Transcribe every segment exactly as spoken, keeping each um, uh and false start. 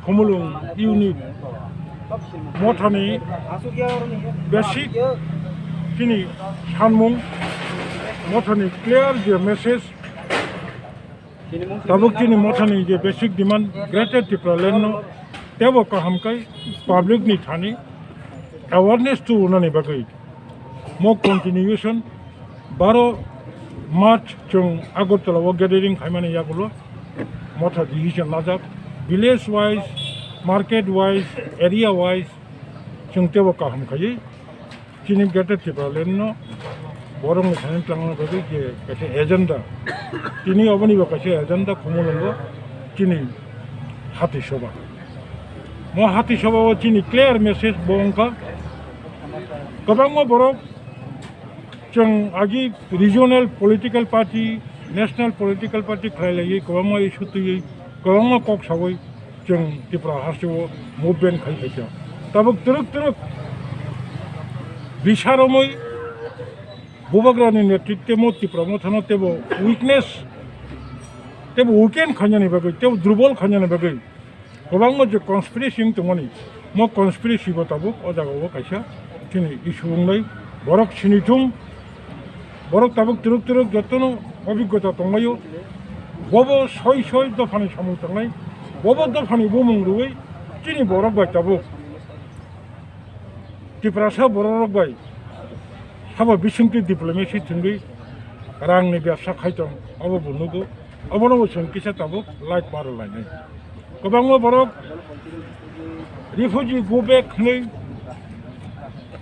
Khumulwng unit mothani basic chini sanmung, mothani clear je message, tabuk chini mothani je basic demand Greater Tipraland no tebo kaham kai public ni thani awareness tu unani bagwi mo continuation baro March chwng Agartala o gathering khaimani yagulo motha decision najak, village wise, market wise, area wise chwng tebo kaham khaiwi chini Greater Tipraland no borok ni thani twlangna bagwi je kaisa agenda, tini oboni bo kaisa agenda Khumulwngo chini hati soba. Mo hati soba o chini clear message bo wngkha, kwbangma borok chwng agi regional political party, national political party khlai laiwi kwbangma issue twiwi kwbangma kok sawi chwng Tripura hasteo movement khai phaikha. Tabuk twrwk twrwk bisaromwi Bubagrani netritwmo Tipra mothano tebo weakness, tebo weaken khainani bagwi, tebo durbol khainani bagwi kwbangma je conspiracy wng tongmani, mo conspiracy bo tabuk o jagao kaisa chini issue wngnai. Borok sinithung, borok tabuk twrwk twrwk jotono obhiggota tonglaio. Bobo soi soi dophani samung tangnai, bobo dophani bumung rwui chini borok bai tabuk Tiprasa bororok bai sabo bisingtwi diplomacy thwngwi rangni bebsa khai tong, abo bo nugo. Obono bo chwng kisa tabuk light ma rw lainai. Kwbangma borok refugee go back hwnwi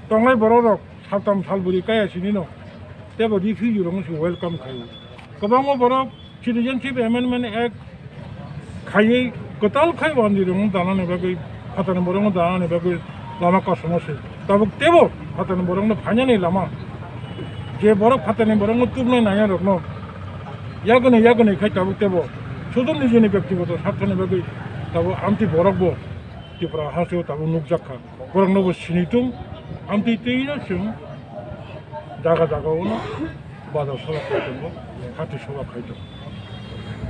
tongnai bororok saltham salbwrwi kaya sinino tebo refugee rokno se welcome khaio. Kwbangma borok Citizenship Amendment Act khaiwi kwtal khai wanjwi rokno danani bagwi, phatarni borokno danani bagwi lama kosomo se. Tabuk tebo phatarni borokno phainani lama, je borok phatarni borokno tubnai naiya rokno yagwnwi yagwnwi khai tabuk tebo sudhu nijini byaktigoto sarthoni bagwi tabuk amtwi borok bo Tripura hasteo tabuk nukjak kha. Borokno bo sini tung, amtwi twino chwng jaga jaga ono bazar soba khai tongo, hati soba khai tongo.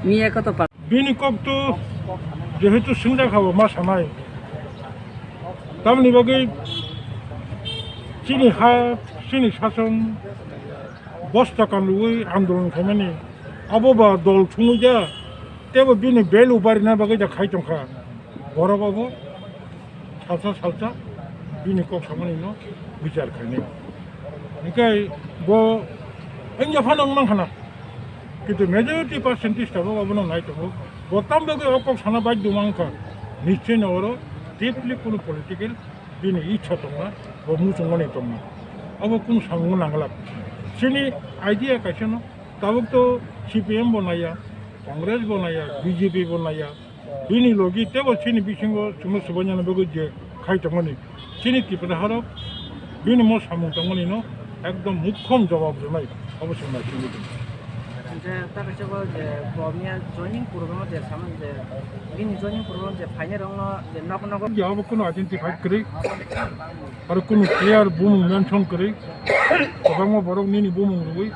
Miya koto pa- Bini kok to jehetu swngjak habo ma sanai. Tamni bagwi chini ha, chini sason bosta kanwi andolon khaimani, abo ba dol thumwi ja, tebo bini value barina bagwi ja khai tongkha. Borok obo salsa salsa bini kok samani no bichar khainai. Hinkhe bo wngya phano wng mankha na. Kintu majority percentage tabuk abono nai tongo. Bo tam bagwi o kok sana baidhyo mankha. Nischoi no oro deeply kunu political bini ichha tongna, bo muchungmani tongna. Abo kunu samung nangla. Chini idea kaisa no, tabuk to C P M bo naiya, Congress bo naiya, B J P bo naiya, bini logi tebo chini bisingo chwngno swbainani bagwi je khai tongmani, chini Tripura harok bini mo samung tongmani no ekdom mukhom jawab rwnai, obo se nai simi tong. Hingke ta kaisa bo je bo miya joining program je samani je bini joining program je phainai rokno je nok nok. Ya obo kuno identify kwrwi, aro kuno clear bumung mention kwrwi, kwbangma borok nini bumung rwui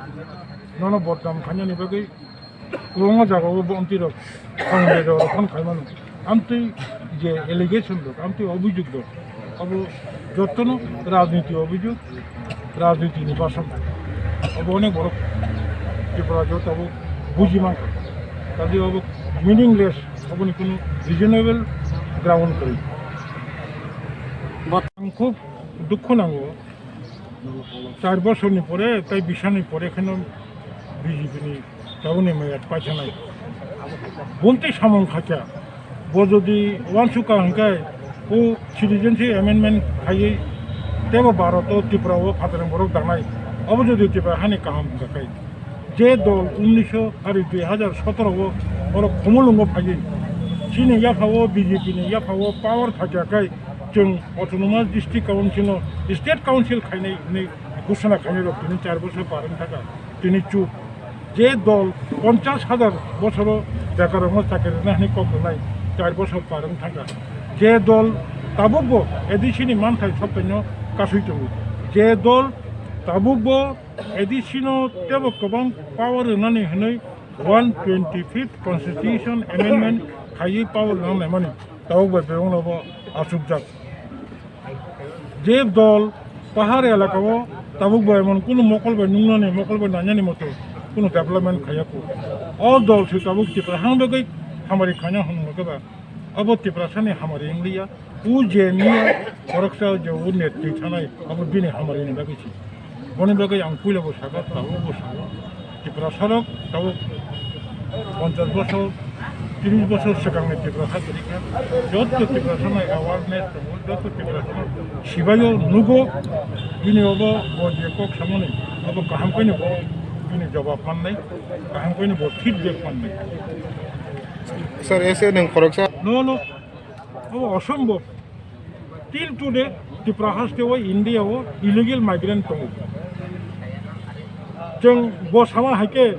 nono bodnam khainani bagwi. Kwbangma jagao bo amtwi rok, ang bejak rok phone khaimano. Amtwi je allegation rok, amtwi obhijog rok, abo jotono rajniti obhijog, rajniti ni basam. Abo onek borok Tripura joto abo buji mankha. Kaje abo meaningless, aboni kunu reasonable ground kwrwi. Ang khub dukhu nango. Char bosorni pore, tai bisani pore kheno B J P ni tabukni mayat paisa nai. Buntwi samung khacha. Bo jodi uansukha hwnkhe, o citizenship amendment khaiwi tebo Bharat o Tripura o phatarni borok danai. Obo jodi Tripura hani kaham wngkha khe. Je dol unnisho, ari dui hajar sotoro o oro Khumulwngo phaiwi, chini yapha o B J P ni yapha o power phaikha khe, chwng Autonomous District Council no State Council khainai hinwi ghosona khainai rok tini char bosor par wng thaka, tini chup. Je dol ponchash hajar bosoro bekar rokno chakri rwna hinwi kok rwnai char bosor par wng thaka, je dol tabukbo A D C ni manthai soktaino kasui tongo, je dol tabukbo A D C no tebo kwbang power rwnani hinwi one twenty-fifth Constitution Amendment khaiwi power rwna naimani. Tabuk bai bebakno bo achukjak. Je dol pahar elaka o tabuk bai emon kunu mokol bai nungnani, mokol bai nainani moto kunu development khaiya kho. O dol se tabuk Tipra hang bagwi hamari khaina hwnwi khe ba abo Tiprasani hamari wngliya. O je miya khoroksa je o netri thanai abo bini hamari ni bagwi se. Boni bagwi ang puila bo sakha, tabuk bo sakha. Tiprasarok tabuk ponchas bosor, tris bosor swkangni Tiprasa kwrwi kha. Jotto Tiprasano awareness tongo, jotto Tiprasano sibaio nugo, bini obo bo je kok samani, obo kaham khaino bo bini jawab mannai, kaham khaino bo feedback mannai. Sir, ese nwng khoroksa. No, no, obo osombhob. Till today, Tripura haste o India o illegal migrant tongo. Chwng bo sama hai khe,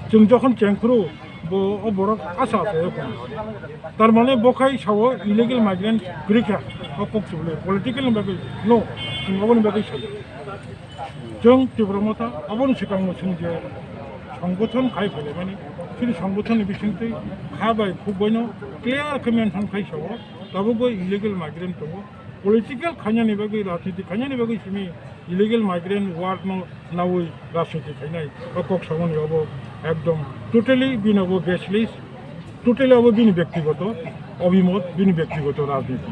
chwng jokhon chengphuru, bo o borok asa asa o kono. Tar mane bo khai sao illegal migrant kwrwi kha, o kok chubli political ni bagwi no, chwng oboni bagwi sao. Chwng Tipra Motha aboni swkangno chwng je songgothon khai phaimani, chini songgothonni bisingtwi kha bai khuk baino clear khe mention khai sao, tabukbo illegal migrant tongo. Political khainani bagwi, rajniti khainani bagwi simi illegal migrant word no nawi rajniti khainai. O kok samani obo ekdom totally bini obo baseless, totally obo bini bektigoto obimot, bini bektigoto rajniti.